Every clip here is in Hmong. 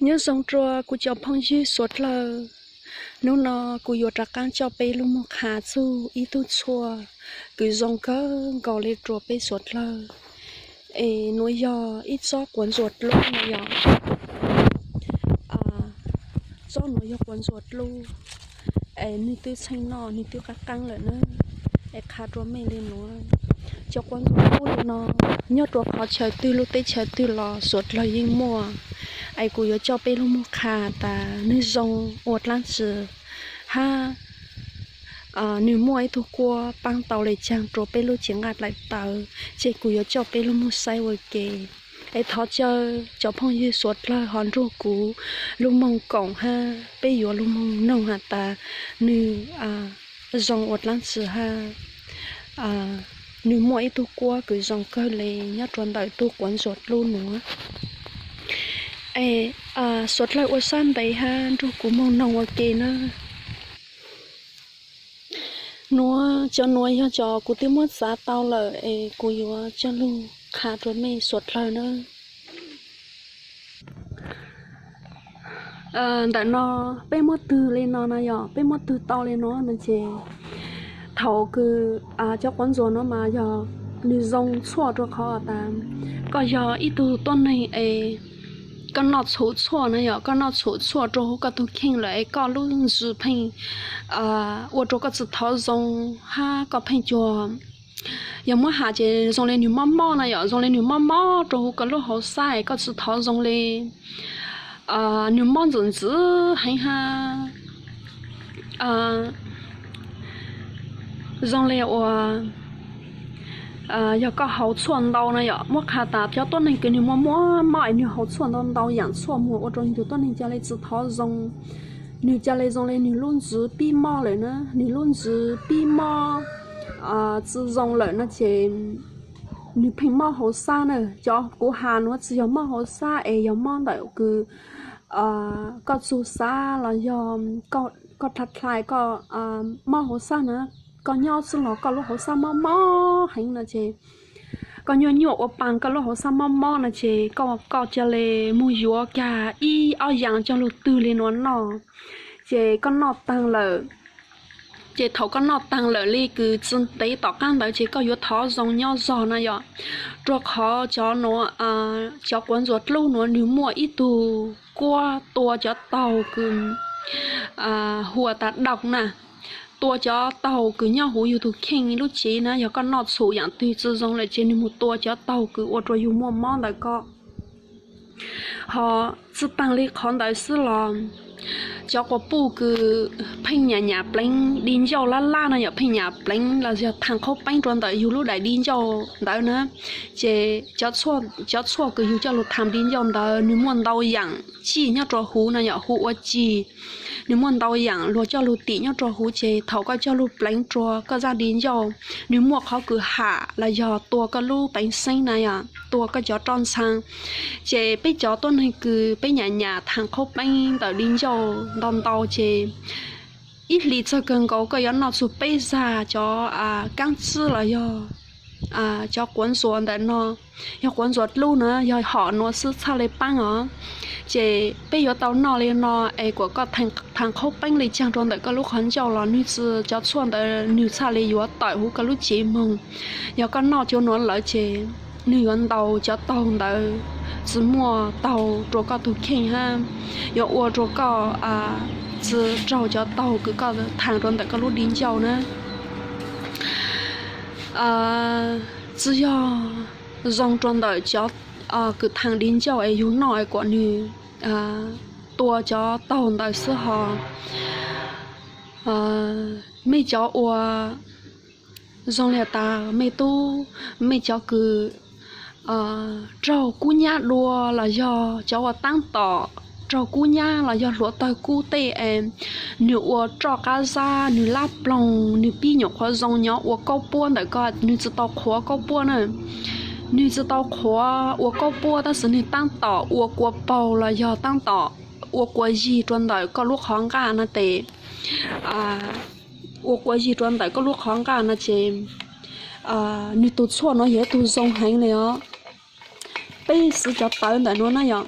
Nyob zoo rua kuv cov phooj ywg suav dlawg. Hnub no kuv yuav rov qaab coj peb lug moog qha txug ib tug tshuaj kws zoo kawg nkaus le rua peb suav dlawg. Es nuav yog ib tsob quav ntsuas dlub no yog, tsob nuav yog quav ntsuas dlub, es nwg twb txheej noj nwg twb qaab qaab lawm na. Es qha rua mej le nuav, cov quav ntsuas dlub le no nyob rua qhov chaw twg lub teb chaws twg los suav dlawg yeej muaj. Es kuv yuav coj peb lug moog qha tas nwg zoo ua dlaab tsi hab nwg muaj ib tug kuab paab tau le caag rua peb lub cev nqaj dlaim tawv, ces kuv yuav coj peb lug moog saib ua ke. Es thov caw cov phooj ywg suav dlawg ho nrug kuv lug moog koom hab peb yuav lug moog noog has tas nwg zoo ua dlaab tsi hab nwg muaj ib tug kuab kws zoo kawg le nyob rua ntawm tug quav ntsuas dlub nuav. Es suav dlawg ua sab ntev hab nrug kuv moog noog ua ke na. Nuav, cov nuav yog cov kuv twb muab txav tau lawm es kuv yuav coj lug qha rua mej suav dlawg na. Ntawm no peb muab twg le no na yog, peb muab twg tau le no no ces thaum kws cov quav ntsuas nuav mas yog nwg zoo tshuaj rua qhov tas koj yog ib tug tuab neeg es koj noj txhum tshuaj na yog, koj noj txhum tshuaj rua huv koj tug kheej lawm es koj lub ntsws pheej ua rua koj tsi thov zoo hab koj pheej cuag, yog muab has ces zoo le nwg mob mob na yog, zoo le nwg mob mob rua huv koj lub hauv xab es koj tsi thov zoo le nwg mob ntxwm ntxwv heev hab zoo le ua yog koj haus tshuaj ntau na yog, muab qha tas cov tuab neeg kws nwg muaj muaj mob es nwg haus tshuaj ntau ntau yaam tshuaj muag ua rua nwg tug tuab neeg ca le tsi thov zoo, nwg ca le zoo le nwg lub ntsws pib mob lawm na, nwg lub ntsws pib mob tsi zoo lawm no ces nwg pheej mob hauv xab na. Cov kuv has nuav tsi yog mob hauv xab es yog mob ntawm kws koj txug xab los yog koj dlha dlha koj mob hauv xab na, koj nyob xwb los koj lub hauv xab mob mob heev no ces koj nyuaj nyuaj ua paa koj lub hauv xab mob mob no ces koj ca le moog yuav kag ib ob yaam coj lug twg le nuav noj, ces koj noj taag lawm ces thaum koj noj taag lawm le kws tsi ntev tom qaab ntawd ces koj yuav thov zoo nyob zog na yog, rua qhov cov nuav, cov quav ntsuas dlub nuav nwg muaj ib tug kuab tua cov taug kws hu ua tas daum na, tua cov taug kws nyob huv yug tug kheej lub cev na, yog koj noj txhum yaam twg tsi zoo lawm ces nwg moog tua cov taug kws ua rua yug muaj mob ntawm koj. Ho tsi taag le qhov ntawd xwb los cov quas puj kws pheej nyam nyam pleev di ncauj lab lab no yog, pheej nyam pleev los yog thaam qhaub peeb rua ntawm yug lub daim di ncauj ntawd na, ces cov tshuaj kws yug coj lug thaam di ncauj ntawd nwg muaj ntau yaam txij nyob rua huv no yog, huv ua cig, nwg muaj ntau yaam luag coj lug tim nyob rua huv ces thaum koj coj lug pleev rua koj zaj di ncauj, nwg muaj qhov kws ham los yog tua koj lub peev xeeb na yog, tua koj cov roj ntxhaa. Ces peb cov tuab neeg kws peb nyam nyam thaam qhaub peeb ntawm di ncauj ntau ntau ces ib hlis txawg kawg nkaus koj yuav noj txug peb zag cov kaab tsib los yog cov quav ntxuas ntawm no, yog quav ntxuas dlub na, yog hom nuav xwb txhaj le paab os. Ces peb yuav tau noj le no es kuas koj thaam qhaub peeb le caag rua ntawm koj lub qhov ncauj los nwg tsi, cov tshuaj ntawd nwg txhaj le yuav tawm huv koj lub cev moog. Yog koj noj cov nuav lawm ces nwg yuav ntaus cov taug ntawd tsi muaj taug rua koj tug kheej hab yuav ua rua koj tsi raug cov taug kws koj thaam rua ntawm koj lub di ncauj na. Tsi yog zoo rua ntawm cov kws thaam di ncauj es yug noj es kuas nwg tua cov taug ntawd xwb ho mej cov ua zoo le tas mej tub, mej cov kws raug kub nyab dua los yog cov ua taab tom raug kub nyab los yog hluav tawg kub tej es nwg ua roj qab zab, nwg lab ploog, nwg pib nyuam qhuav zoo nyob ua kaub puab ntawm ko, nwg tsi tau qhuav kaub puab na. Nwg tsi tau qhuav ua kaub puab tab sis nwg taab tom ua kua paug los yog taab tom ua kua yig rua ntawm koj lub qhov nqaj no tes, ua kua yig rua ntawm koj lub qhov nqaj no ces nwg tug tshuaj nuav yog ib tug zoo heev le os. Peb siv cov tawv ntawm nuav na yog,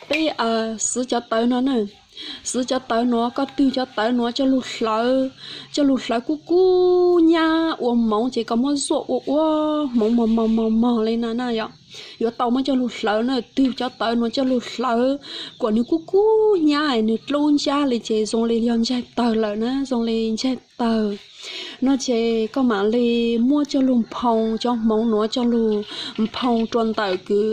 peb xwv cov tawv no na, xwv cov tawv nuav, koj twg cov tawv nuav coj lug hlawv, coj lug hlawv kub kub nyab ua moov ces koj muab zuaj ua ua moov mog mog mog mog li na na yom. Yuav tau muab coj lug hlawv na, twg cov tawv nuav coj lug hlawv kuas nws kub kub nyab, nws dlub ntsab li ces zoo li yog ntseg tawg lawm na, zoo li ntseg tawg no ces koj mam li muab coj lug nphoo cov hmoov nuav coj lug nphoo rua ntawm kws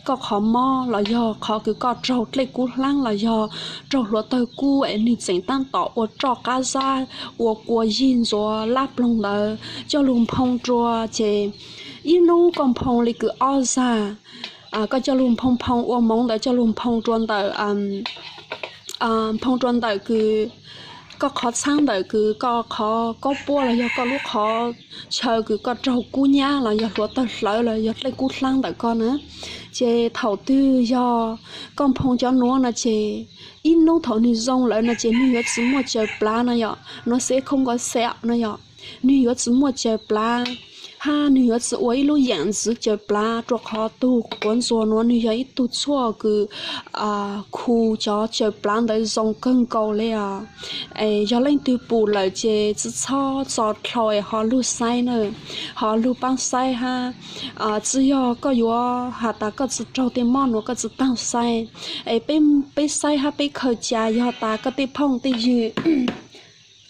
koj qhov mob los yog qhov kws koj raug dlej kub hlaab los yog raug hluav tawg kub es nwg tseem taab tom ua roj qab zab, ua kua yig ntxuav lab ploog ntawd coj lug nphoo rua ces ib nub koj nphoo li kws ob zag, koj coj lug nphoo nphoo ua moov ntawd coj lug nphoo rua ntawm nphoo rua ntawm kws koj qhov txhaab ntawm kws koj qhov kaub puab los yog koj lub qhov chaw kws koj raug kub nyab los yog hluav tawg hlawv los yog dlej kub hlaab ntawm koj na. Ces thaum twg yog koj nphoo cov nuav no ces ib nub thaum nwg zoo lawm no ces nwg yuav tsi muaj caws plav no yom, no xeb khoob nkaus xeam no yom, nwg yuav tsi muaj caws plav hab nwg yuav tsi ua ib lub yaam ntxiv caws plav rua qhov tug quav ntsuag nuav nwg yog ib tug tshuaj kws khu cov caws plav ntawd zoo kawg nkaus li os. Es yog leej twg pum lawm ces tsi txhob txo dlhau es ho lug saib na, ho lug paab saib hab tsi yog koj yuav has tas koj tsi raug tej mob nuav koj tsi taag saib. Es peb saib hab peb khaws ca yog tas koj tej phooj tej ywg,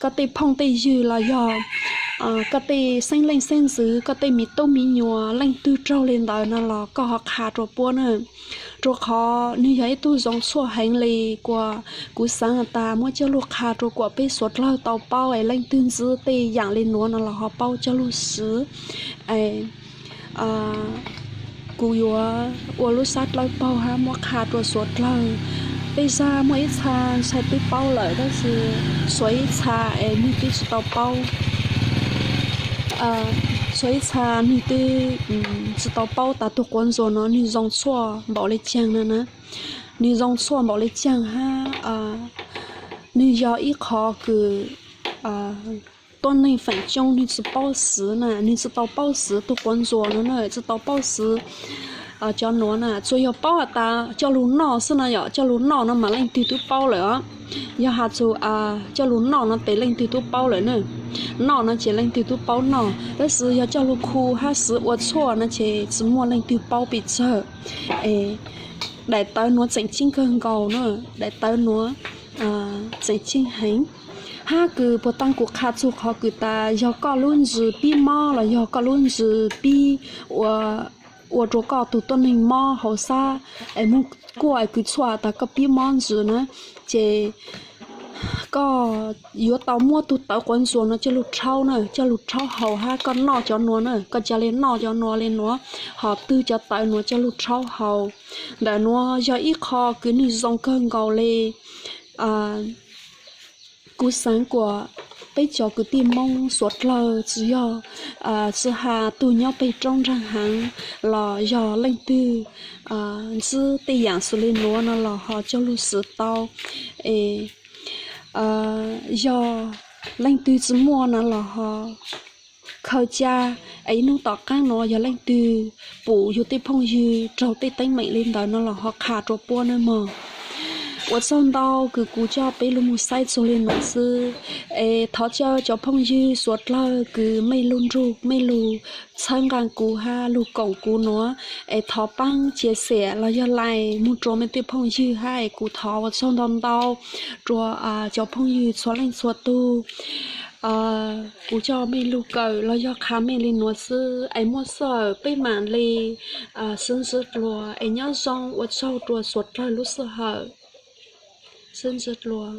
koj tej phooj tej ywg los yog koj tej xeeb leej xeeb ntxwv, koj tej miv tub miv nyuas leej twg raug li ntawd no los koj ho qha rua puab na, rua qhov nwg yog ib tug zoo tshuaj heev li. Kuas kuv xaav has tas muab coj lug qha rua kuas peb suav dlawg tau paub es leej twg ntsib tej yaam li nuav no los ho paub coj lug swv. Kuv yuav ua lub sab dlawb paug hab muab qha rua suav dlawg. Tej zag muaj ib txha ntshai twb paub lawm tab sis suav ib txha es nwg twb tsi tau paub, suav ib txha nwg twb tsi tau paub tas tug quav ntsuag no nwg zoo tshuaj npaum le caag na na. Nwg zoo tshuaj npaum le caag hab nwg yog ib qho kws tuab neeg feem coob nwg tsi paub swv na, nwg tsi tau paub swv tug quav ntsuag no na, tsi tau paub swv cov nuav na, tsuas yog paub has tas coj lug noj xwb no yom, coj lug noj no mas leej twg twb paub lawm os. Yog has txug coj lug noj no tes leej twg twb paub lawm na, noj no ces leej twg twb paub noj, tab sis yog coj lug khu hab swv ua tshuaj no ces tsi muaj leej twg paub pes tsawg. Es daim tawv nuav tseem ceeb kawg nkaus na, daim tawv nuav tseem ceeb heev. Hab kws puag ta kuv qha txug qhov kws tas yog koj lub ntsws pib mob los yog koj lub ntsws pib ua rua koj tug tuab neeg mob hauv sab es muab kuaj kws tshuaj tas koj pib mob ntsws na, ces koj yuav tau muab tug tawv quav ntsuag no coj lug rhaub na, coj lug rhaub haus hab koj noj cov nuav na, koj ca le noj cov nuav le nuav, ho twg cov tawv nuav coj lug rhaub haus. Ntawm nuav yog ib qho kws nwg zoo kawg nkaus le. Kuv xaav kuas peb cov kwv tij Moob suav dlawg tsi yog tsi has tug nyob peg roob nraag haav los yog leej twg ntsib tej yaam xws le nuav no los ho coj lug swv tau. Es yog leej twg tsi muaj no los ho khaws ca. Es ib nub tom qaab nuav yog leej twg pum yug tej phooj ywg raug tej teeb meem le ntawd no los ho qha rua puab nawb mog. Ua tsaug ntau kws kuv coj peb lug moog saib txug le nuav xwb. Es thov caw cov phooj ywg suav dlawg kws mej lug nrug, mej lug txhawb nqaa kuv hab lug koom kuv nuav, es thov paab cia xiam los yog like moog rua mej tej phooj ywg hab es kuv thov ua tsaug ntau ntau rua cov phooj ywg txhua leej txhua tug. Kuv coj mej lug kawm los yog qha mej le nuav xwb, es muaj sij hawm peb maam le sib ntsib dlua, es nyob zoo ua tsaug rua suav dlawg lub sij hawm. Sib ntsib dlua.